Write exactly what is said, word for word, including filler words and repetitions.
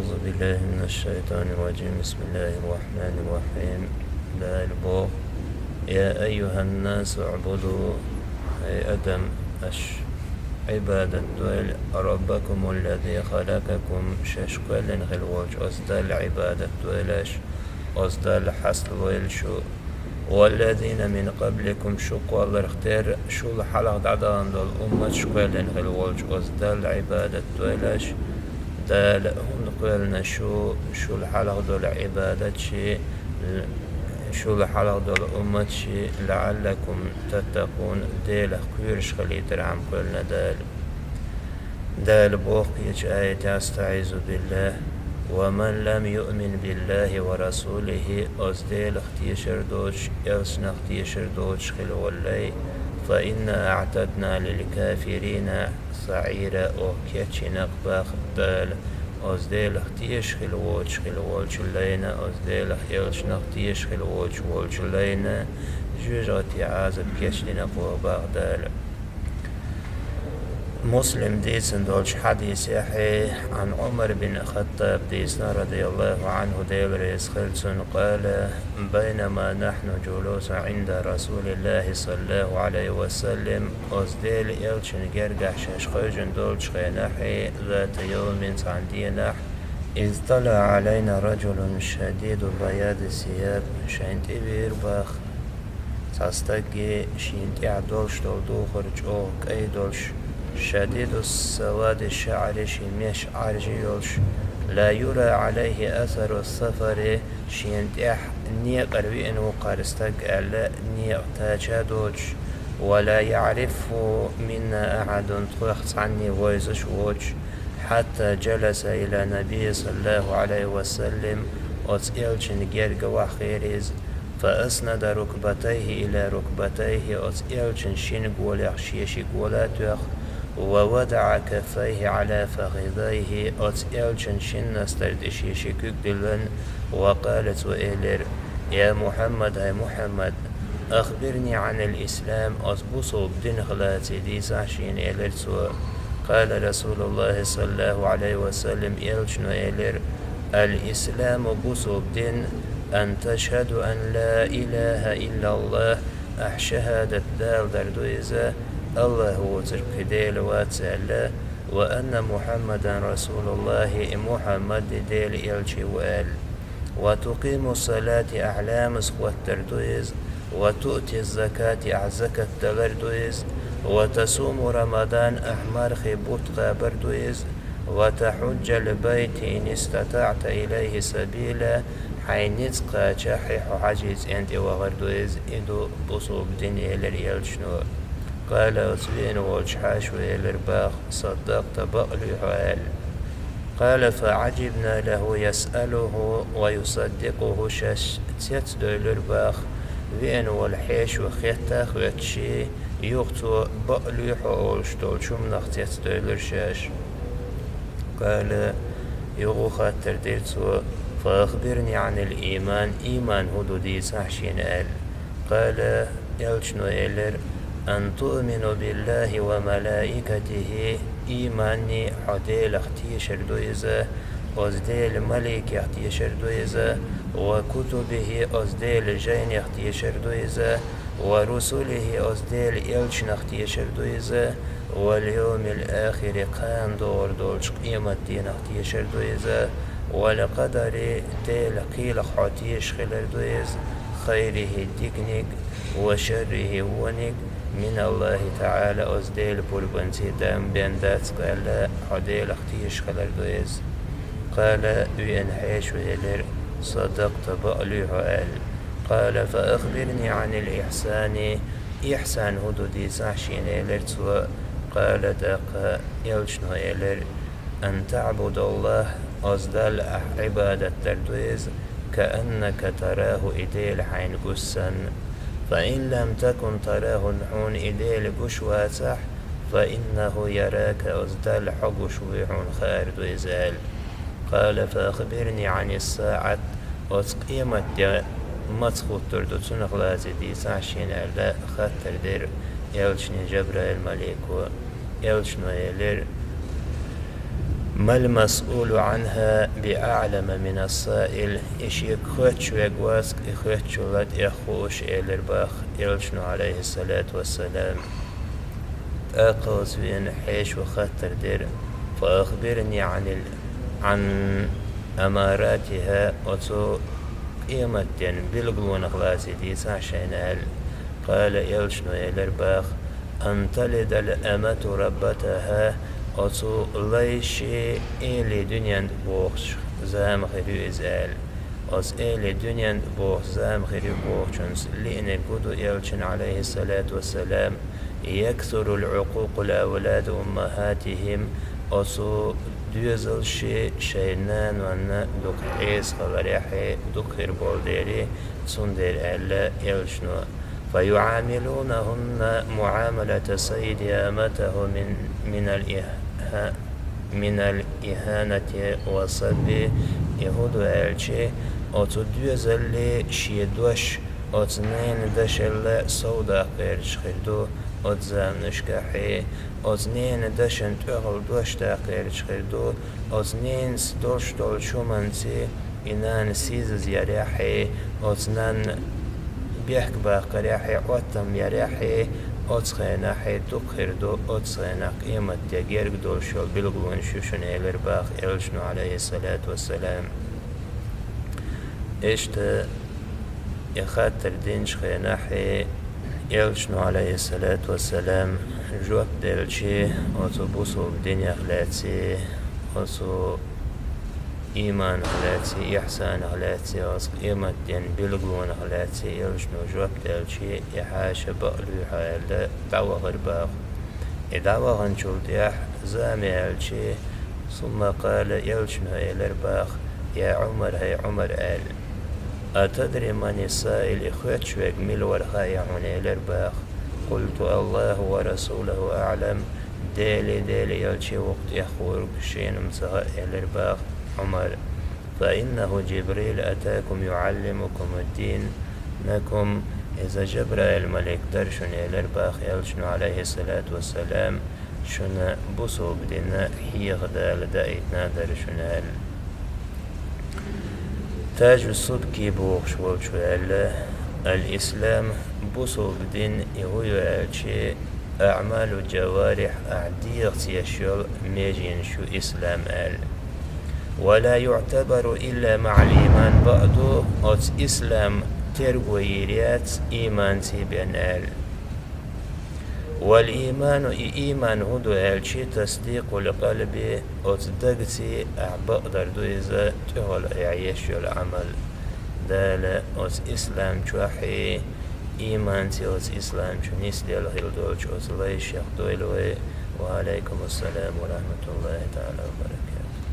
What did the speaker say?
أعوذ بالله من الشيطان الرجيم. بسم الله الرحمن الرحيم. Дала боху: يا أيها الناس اعبدوا, хӀай адам, аш Ӏибадат дойла, ربكم الذي خلقكم, шаьш кхоьллина хила волчу оцу Далла Ӏибадат дойла аш, оцу Далла хьаставойла шу, والذين من قبلكم, шу кхолларх терра, шул хьалха дӀадахана долу умматаш кхоьллина хила волчу оцу Далла Ӏибадат дойла аш. Дала хӀунда кхоьллина шу, шул хьалха долу Ӏибадатчий, шул хьалха долу умматчий, لعلكم تتقون, Делах кхоьруш хилийтархьама кхоьллина Дала. Дала боху кхечу аятехь: أستعيذ بالله: ومن لم يؤمن بالله ورسوله, оцу Делах тешар доцуш, элчанах тешар доцуш хила воллай, فإنا أعتدنا للكافرين سعيرا, оха кечйина боху Дала, оцу Делах тешаш хила воцуш хила волчу лайна, оцу Делах, элчанах тешаш хила воцуш волчу лайна, жоьжахати Ӏазап кечдина боху Дала. Муслим дийцина долчу хьадисехь, عن عمر بن الخطاب дийцина, رضي الله عنه, Дела реза хила цунна, قال: بينما نحن جلوس عند رسول الله صلى الله عليه وسلم, оцу Делан элчанан гергахь шаьш хевшина долчу хенахь, ذات يوم, цхьана дийнахь, إذ طلع علينا رجل شديد بياض الثياب, шайна тӀе веара боху цхьа стаг, шена тӀехь долуш долу духар чӀогӀа кӀай долуш, شديد سواد الشعر, шен меш Ӏаьржа йолуш, لا يرى عليه أثر السفر, шена тӀехь некъара веана ву-кх хӀара стаг аьлла, некъа тача доцуш, ولا يعرفه منا أحد, тхох цхьанне вевзаш воцуш, حتى جلس إلى النبي صلى الله عليه وسلم, оцу элчанан герга вахара иза, فأسند ركبتيه إلى ركبتيه, оцу элчанан шина голех шен ши гола тоьхна, ووضع كفيه على فخذيه, оцу элчанан шина настар тӀе шен ши куьг диллина, وقال, цо элира: يا محمد, хӀай Мухьаммад, أخبرني عن الإسلام, оцу бусалба динах лаций дийцахь шена, элира цо. قال رسول الله صلى الله عليه وسلم, элчано элира: الإسلام, бусалба дин, أن تشهد أن لا إله إلا الله, ахь шахӀадат далар ду иза, АллахӀ воцург кхин Дела вац аьлла, وأن محمدا رسول الله, и Мухьаммад и Делан элча ву аьлла. وتقيم الصلاة, ахь ламаз хӀоттор ду иза, وتؤتي الزكاة, ахь закат далар ду иза, وتصوم رمضان, ахь мархий бутт кхабар ду иза, وتحج البيت إن استطعت إليه سبيلا, хьайн ницкъ кхачахь хьо хьажцӀен тӀе вахар ду иза, и ду бусалба дин, элира элчано. قال, оцу веана волчу хьаша элира боху: صدقت, бакълуьй хьо аьлла. قال: فعجبنا له يسأله ويصدقه, шаьш цецдевлира боху, веана волу хьешо хетта а хоьттуш, юха цо бакълуьй хьо олуш долчу хӀуманах цецдевлира шаьш. قال, юха хаттар дира цо: فأخبرني عن الإيمان, ийман хӀун ду дийцахь шена аьлла. قال, элчано элира: أن تؤمن بالله وملائكته, ийманни хьо Делах тешар ду иза, оцу Делан маликех тешар ду иза, وكتبه, оцу Делан жайнех тешар ду иза, ورسله, оцу Делан элчанах тешар ду иза, واليوم الآخر, кхана догӀур долчу къематдийнах тешар ду иза, والقدر, Делан кхелах хьо тешаш хилар ду иза, خيره, диканиг, وشره, вониг, من الله تعالى, оцу Делан пурбанца дам бен дац аьлла, хьо Делах тешаш хилар ду иза. قال, веана хьешо элира: صدقت, бакълуьй хьо аьлла. قال: فأخبرني عن الإحسان, ихьсан хӀун ду дийцахь шена, элира цо. قال, тӀаккха элчано элира: أن تعبد الله, оцу Далла ахь Ӏибадат дар ду иза, كأنك تراه, и Дела хьайна гуш санна. فإن لم تكن تراه, хьуна и Дела гуш вацахь, فإنه يراك, оцу Далла хьо гуш вуй, хьуна хаар ду иза аьлла. قال: فأخبرني عن الساعة, оцу къематде маца хӀуттур ду, цунах лаций дийцахь шена аьлла, хаттар дира элчане Жабраил малико. Элчано элира: ما المسؤول عنها بأعلم من السائل. И шега хоьттуш верг вац-кх и хоьттучул тӀех хууш, элира боху элчано, Ӏалайхиссалату вассалам. ТӀаккха оцу вена хьешо хаттар дира: فأخبرني عن ال-، عن أماراتها, оцу къематден билгалонах лаций дийцахьа шайна аьлла. قال, элчано элира боху: أن تلد الأمة ربتها, оцу лайши эли дуьнен тӀе бохучу зама хир ю иза аьлла. Оцу эли дуьнен тӀе бохучу зама хир ю бохучунца лиънарг хӀун ду элчана, Ӏалайхиссалату вассалам, يكثر العقوق لأولاد أمهاتهم, оцу доьзалши шайн нанонна дукха хьесахаларехье, дукха хир болу дела, цундела аьлла элчано: فيعاملونهن معاملة السيد أمته من، من الإه-، من الإهانة والسب. И хӀун ду аьлча, оцу доьзалли шен дош оцу ненан дашалла сов даккхарчу хир ду оцу заманашкахье, оцу ненан дашан тӀехула дош даккхарчу хир ду, оцу ненас долуш долчу хӀуманца и нана сийсаза ярехье, оцу нанна бехк баккхарехье, Ӏоттам ярехье, оцу хенахье дукха хир ду, оцу хенахь къематде герга долуш йолу билгалонаш ю шуна, элира боху элчано, Ӏалайхиссалату вассалам. Иштта и хаттар динчу хенахье, элчано, Ӏалайхиссалату вассалам, жоп делча, оцу бусулба динех лаьций, оцу ийманах лаьций, ихьсанах лаьций, оцу къематден билгалонах лаьций элчано жоп делча, и хьаша бакъ луьйхьа аьлла, дӀавахара боху. И дӀаваханчул тӀаьхьа зама яьлча, ثم قال, элчано элира боху: يا عمر, хӀай Ӏумар, аьлла. أتدري من السائل, и хоьттуш верг мила вара хаьий хьуна, элира боху. قلت: الله ورسوله أعلم, Делий, Делан элчий ву-кх тӀех хууш, шена-м ца хаьа, элира боху Ӏумара. فإنه جبريل أتاكم يعلمكم دينكم, иза Жабраил-малик дара шуна, элира боху элчано, Ӏалайхиссалату вассалам, шуна бусулба дин хьеха Дала даийтина дара шуна аьлла. Тажу Субки бохуш волчо аьлла: الإسلام, бусулба дин и хӀун ю аьлча, أعمال الجوارح, ахь дегӀаца еш йолу меженаш ю ислам аьлла. ولا يعتبر إلا مع الإيمان, бакъду, оцу ислам терго йийр яц ийманций бен аьлла. والإيمان, и ийман хӀун ду аьлча, تصديق القلب, оцу дагаций ахь бакъдар ду иза, тӀехула ахь еш йолу Ӏамал. Дала оцу ислам чохь, ийманций оцу ислам чу нисделла хила долчу оцу лайшех дойла вай. وعليكم السلام ورحمة الله تعالى وبركاته.